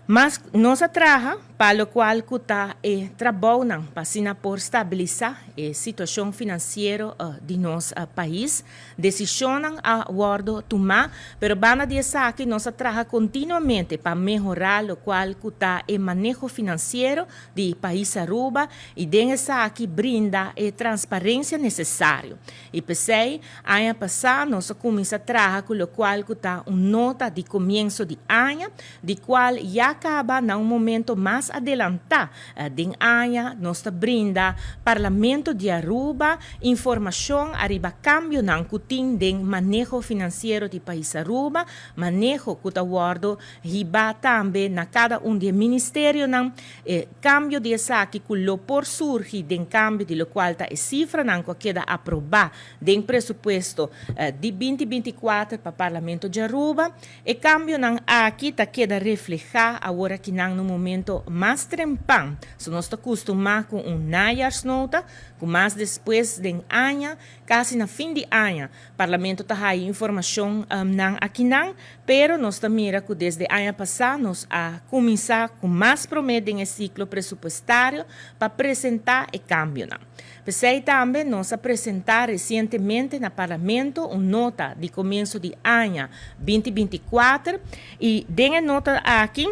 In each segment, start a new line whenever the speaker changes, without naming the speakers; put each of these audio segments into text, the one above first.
Mas nos a traha pa locual cu ta e trabounan pa asina por stabilisa e situacion financiero di nos pais. Decisionnan a wordo tuma, pero banda di esaki nos a traha continuamente pa mehora locual cu ta e maneho financiero di pais Aruba y den esaki brinda e transparencia necesario. Y pesey, aña pasa nos a cuminsa traha cu locual cu ta un nota di comienso di aña, di cual ya caba na un momento mas adelanta den aña nos ta brinda Parlamento di Aruba informacion ariba cambionan cu tin den maneho financiero di pais Aruba, maneho cu ta wordo hiba tambe na cada un di e ministerionan, e cambio di esaki cu lo por surgi den cambio di locual ta e cifranan cu a keda aproba den presupuesto di 2024 pa Parlamento di Aruba. E cambionan aki ta keda refleha awor akinan na un momento mas trempan. So nos ta custuma cu un najaarsnota, cu mas despues den aña, casi na fin di aña, Parlamento ta haya informacion nan akinan, pero nos ta mira cu desde aña pasa nos a cuminsa cu mas prome den e ciclo presupuestario pa presenta e cambionan. Pesey tambe nos a presenta recientemente na Parlamento un nota di comienso di aña 2024 y den e nota aki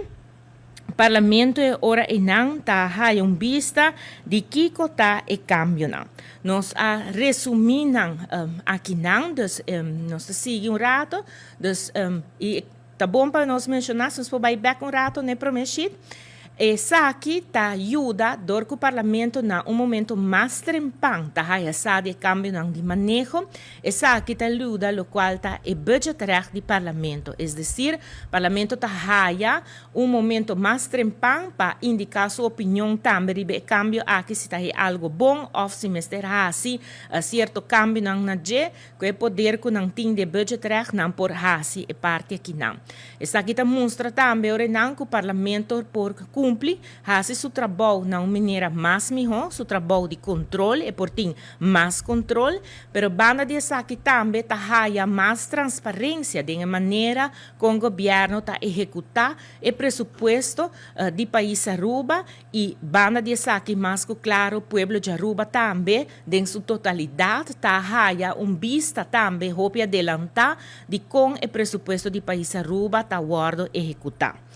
Parlamento e ora einan ta haya un bista di kico ta e cambionan. Nos a resumi nan akinan, dus nos ta sigui un rato, dus y ta bon pa nos menciona, si nos por bay bek un rato n'e prome sheet. Esaki ta yuda dor cu Parlamento na un momento mas trempan ta haya sa di e cambionan di maneho. Esaki ta yuda locual ta e budgetrecht di Parlamento. Es decir, Parlamento ta haya un momento mas trempan pa indica su opinion tambe riba e cambio aki, si ta algo bon of si mester haci cierto cambionan na dje, cu e poder cu nan tin di budgetrecht nan por haci e parti akinan. Esaki ta mustra tambe ora nan cu Parlamento por cumpli, haci su trabou na un manera mas miho, su trabou di control, e por tin mas control, pero banda di esaki tambe ta haya mas transparencia den e manera con gobierno ta ehecuta e presupuesto di pais Aruba y banda di esaki, mas cu claro, pueblo di Aruba tambe den su totalidad ta haya un bista tambe hopi adelanta di con e presupuesto di pais Aruba ta wordo ehecuta.